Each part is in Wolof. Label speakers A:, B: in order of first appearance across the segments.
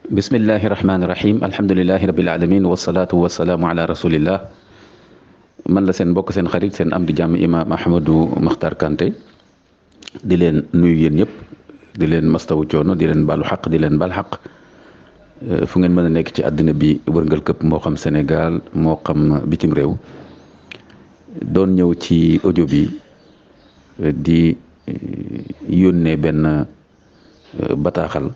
A: bismillahi rahmaani rahim alhamdulilahi rabil alamin wasalaatu wasalaamu ala rasulillah man la seen mbokk seen xarit seen am di jàmm imaam Ahmadou Makhtar Kanté di leen nuyu yéen ñëpp di leen mastawu coono di leen baalu xaq di leen baal xaq fu ngeen mën a nekk ci àddina bi wërngal këpp moo xam Sénégal moo xam bitim réew doon ñëw ci audio bi di yónnee benn bataaxal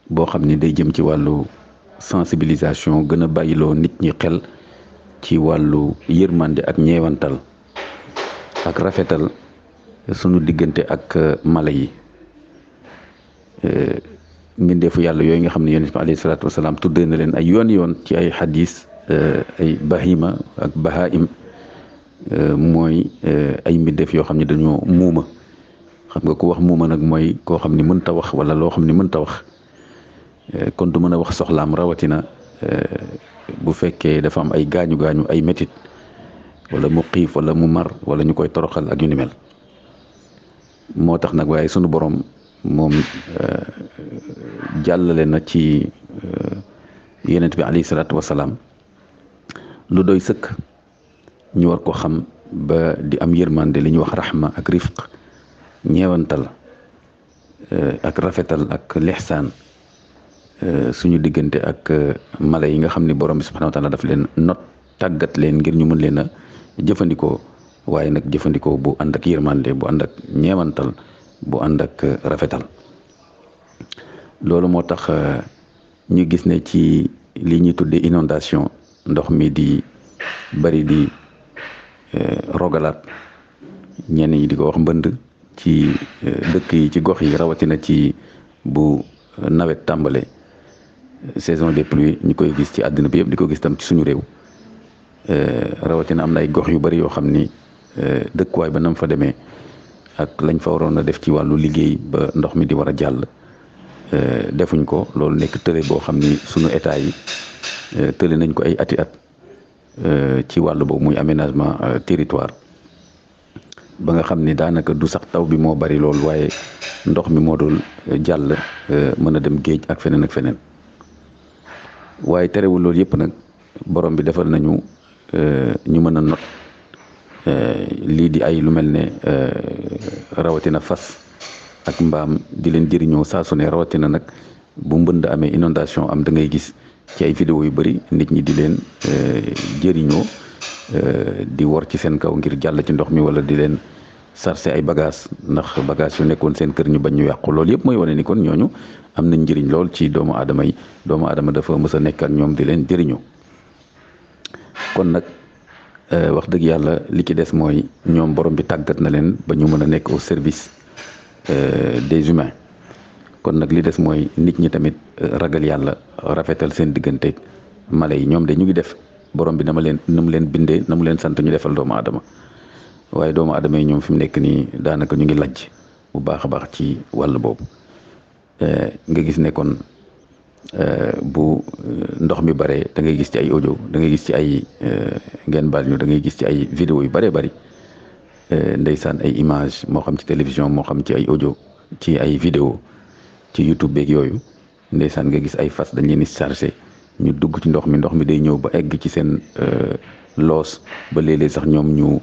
A: boo xam ni day jëm ci wàllu sensibilisation gën a bàyyiloo nit ñi xel ci wàllu yërmande ak ñeewantal ak rafetal sunu diggante ak mala yi mbindeefu yàlla yooyu nga xam ne yonent bi alayhi salaatu wasalaam tuddee na leen ay yoon ci ay xadis ay bahima ak bahaim mooy ay mbindeef yoo xam ne dañoo muuma xam nga ku wax muuma nag mooy koo xam ni mënta wax wala loo xam ni mënta wax kon du mën a wax soxlaam rawatina bu fekkee dafa am ay gaañu ay métit wala mu xiif wala mu mar wala ñu koy toroxal ak yu ni mel moo tax nag waaye sunu borom moom jàllale na ci yonent bi alayhi salaatu wasalaam lu doy sëkk ñu war ko xam ba di am yërmande li ñuy wax raxma ak rifq ñeewantal ak rafetal ak lixsaan suñu diggante ak mala yi nga xam ni borom bi subhanahu wa taala daf leen not tàggat leen ngir ñu mën leen a jëfandikoo waaye nag jëfandikoo bu ànd ak yërmande bu ànd ak ñeewantal bu ànd ak rafetal loolu moo tax ñu gis ne ci li ñuy tuddee inondation ndox mi di bari di rogalaat ñenn ñi di ko wax mbënd ci dëkk yi ci gox yi rawatina ci bu nawet tàmbale saison des pluies ñu koy gis ci àddina bi yëpp di ko gis tam ci suñu réew rawatina am na ay gox yu bari yoo xam ni dëkkuwaay ba nam fa demee ak lañ fa waroon a def ci wàllu liggéey ba ndox mi di war a jàll defuñ ko loolu nekk tële boo xam ni suñu état yi tële nañ ko ay ati at ci wàllu boobu muy aménagement territoire ba nga xam ni daanaka du sax taw bi moo bari lool waaye ndox mi moo dul jàll mën a dem géej ak feneen ak feneen waaye terewul loolu yëpp nag borom bi defal nañu ñu mën a not lii di ay lu mel ne rawatina fas ak mbaam di leen jëriñoo saa su ne rawatina nag bu mbënd amee inondation am da ngay gis ci ay vidéo yu bari nit ñi di leen jëriñoo di wor ci seen kaw ngir jàll ci ndox mi wala di leen sarse ay bagage ndax bagage yu nekkoon seen kër ñu bañ ñu yàqu loolu yëpp mooy wane ni kon ñooñu am nañ njëriñ lool ci doomu aadama yi doomu aadama dafa mës a nekk ak ñoom di leen jëriñoo kon nag wax dëgg yàlla li ci des mooy ñoom borom bi tàggat na leen ba ñu mën a nekk au service des humains kon nag li des mooy nit ñi tamit ragal yàlla rafetal seen digganteeg mala yi ñoom de ñu ngi def borom bi na mu leen bindee na mu leen sant ñu defal doomu aadama waaye doomu aadama yi ñoom fi mu nekk nii daanaka ñu ngi lajj bu baax a baax ci wàll boobu nga gis ne kon bu ndox mi bare da ngay gis ci ay audio da ngay gis ci ay ngeen baal ñu da ngay gis ci ay vidéo yu bare bari ndeysaan ay image moo xam ci télévision moo xam ci ay audio ci ay vidéo ci YouTube beeg yooyu ndeysaan nga gis ay fas dañ leen di chargé ñu dugg ci ndox mi day ñëw ba egg ci seen loos ba léeg-léeg sax ñoom ñu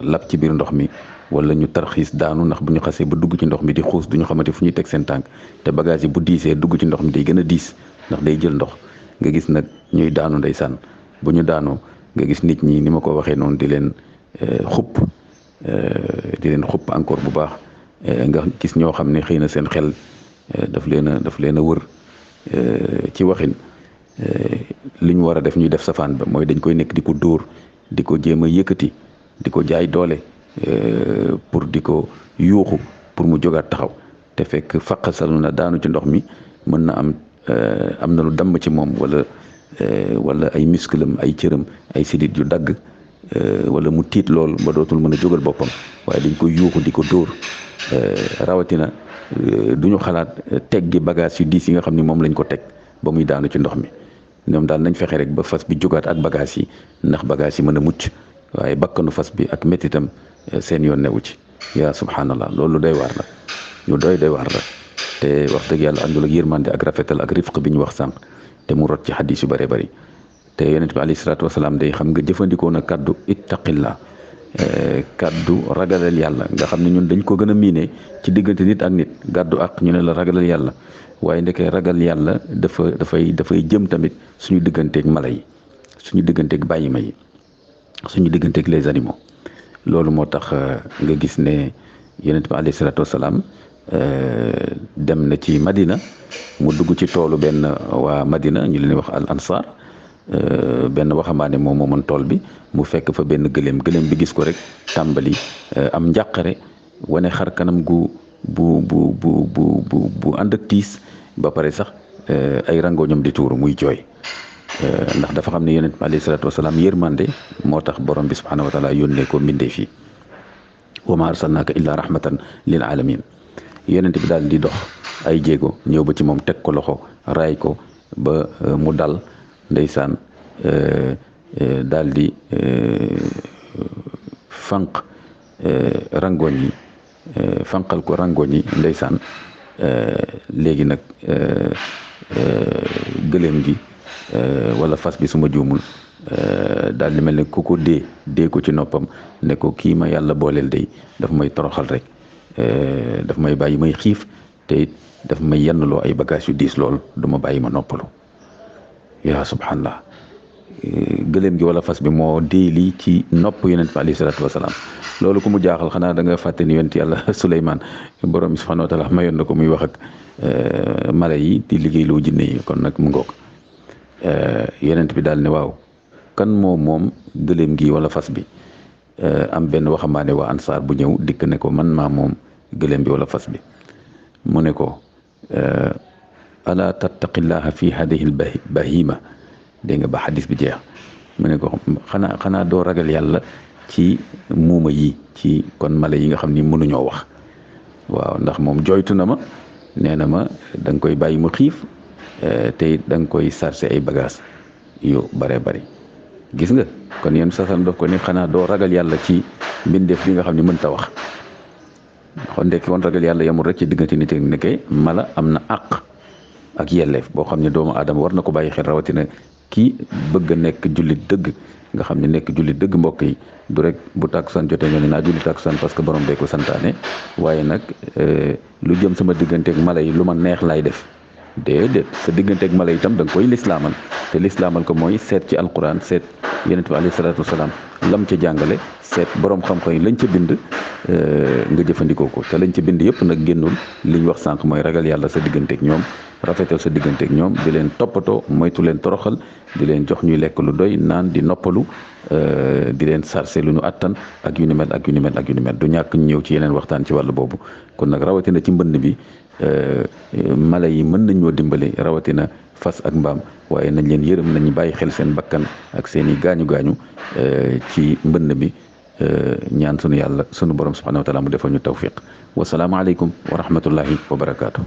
A: lab ci biir ndox mi wala ñu tarxiis daanu ndax bu ñu xasee ba dugg ci ndox mi di xuus du ñu xamante fu ñuy teg seen tànk te bagage yi bu diisee dugg ci ndox mi day gën a diis ndax day jël ndox nga gis nag ñuy daanu ndeysaan bu ñu daanoo nga gis nit ñi ni ma ko waxee noonu di leen xupp encore bu baax nga gis ñoo xam ne xëy na seen xel daf leen a wër ci waxin li ñu war a def ñuy def safaan ba mooy dañ koy nekk di ko dóor di ko jéem a yëkkati di ko jaay doole pour di ko yuuxu pour mu jógaat taxaw te fekk faqasalu na daanu ci ndox mi mën na am na lu damm ci moom wala ay musclam ay cëram ay sidit yu dagg wala mu tiit lool ba dootul mën a jógal boppam waaye dañ koy yuuxu di ko dóor rawatina du ñu xalaat teggi bagage yu diis yi nga xam ni moom lañ ko teg ba muy daanu ci ndox mi ñoom daal nañ fexe rek ba fas bi jógaat ak bagage yi ndax bagage yi mën a mucc waaye bakkanu fas bi ak méttitam seen yoon newu ci yaa subhanallah loolu doy waar la ñu doy waar la te wax dëgg yàlla àndul ak yërmande ak rafetal ak rifq bi ñu wax sànq te mu rot ci xadis yu bëree bëri te yonent bi alayhi salaatu wasalaam day xam nga jëfandikoo na kaddu ittaqillah kaddu ragalal yàlla nga xam ne ñun dañ ko gën a miine ci diggante nit ak nit gàddu ak ñu ne la ragalal yàlla waaye ndekee ragal yàlla dafay jëm tamit suñu digganteeg mala yi suñu digganteeg bàyyima yi suñu digganteeg les animaux loolu moo tax nga gis ne yonent bi alayhi salaatu wasalaam dem na ci Madina mu dugg ci toolu benn waa Madina ñu leen wax al ansar benn waxambaane moom moomoon tool bi mu fekk fa benn gëléem bi gis ko rek tàmbali am njàqare wane xar kanam gu bu ànd ak tiis ba pare sax ay rangoñam di tuuru muy jooy ndax dafa xam ne yonent bi alayhi salaatu wasalaam yërmande moo tax borom bi subhanahu wa taala yónnee ko mbindee fii wa ma arsalnaaka illa rahmatan lil alamin yonent bi daal di dox ay jéego ñëw ba ci moom teg ko loxo raay ko ba mu dal ndeysaan daal di fanq rangoñ yi fanqal ko rangoñ yi ndeysaan léegi nag gëléem gi wala fas bi suma juumul daal di mel ne ku ko dee ko ci noppam ne ko kii ma yàlla booleel day daf may toroxal rek daf may bàyyi may xiif te it daf may yennloo ay bagage yu diis lool du ma bàyyi ma noppalu yaa subhanallah gëléem gi wala fas bi moo dee lii ci nopp yonent bi alayhi salaatu wasalaam loolu ku mu jaaxal xanaa da nga fàtte ni yonent yàlla Suleymaan borom bi subhanahu wa taala mayoon na ko muy wax ak mala yi di liggéey loo jinne yi kon nag mu ngoog yonent bi daal ne waaw kan moom gëléem gi wala fas bi am benn waxambaane waa ansaar bu ñëw dikk ne ko man maa moom gëléem bi wala fas bi mu ne ko ala tattaqillaha fi hadihi bahima dégg nga ba xadis bi jeex mu ne ko xanaa doo ragal yàlla ci muuma yi ci kon mala yi nga xam ni mënuñoo wax waaw ndax moom jooytu na ma nee na ma da nga koy bàyyi mu xiif te it da nga koy sarse ay bagage yu bare bari gis nga kon yéen sasan daf ko ni xanaa doo ragal yàlla ci mbindeef bi nga xam ne mënta wax kon ndekki woon ragal yàlla yamul rek ci diggante nit ak nekkee mala am na àq ak yelleef boo xam ne doomu aadama war na ko bàyyi xel rawatina kii bëgg a nekk jullit dëgg nga xam ne nekk jullit dëgg mbokk yi du rek bu tàkkusaan jotee nga ne naa julli tàkkusaan parce que borom bee ko santaane waaye nag lu jëm sama digganteeg mala yi lu ma neex laay def déedéet sa digganteeg mala yi itam da nga koy lislaamal te lislaamal ko mooy seet ci alquran seet yonent bi alayhi salaatu wasalaam lam ca jàngale seet borom xam-xam yi lañ ca bind nga jëfandikoo ko te lañ ca bind yëpp nag génnul li ñu wax sànq mooy ragal yàlla sa digganteeg ñoom rafetal sa digganteeg ñoom di leen toppatoo moytu leen toroxal di leen jox ñuy lekk lu doy naan di noppalu di leen sarse lu ñu attan ak yu ni mel ak yu ni mel ak yu ni mel du ñàkk ñu ñëw ci yeneen waxtaan ci wàllu boobu kon nag rawatina ci mbënd bi mala yi mën nañ ñoo dimbale rawatina fas ak mbaam waaye nañ leen yërëm nañu bàyyi xel seen bakkan ak seen i gaañu ci mbënd bi ñaan sunu yàlla sunu borom subhanahu wa taala mu defal ñu tawfiq wasalaamu aleykum wa rahmatullahi wa barakaatu.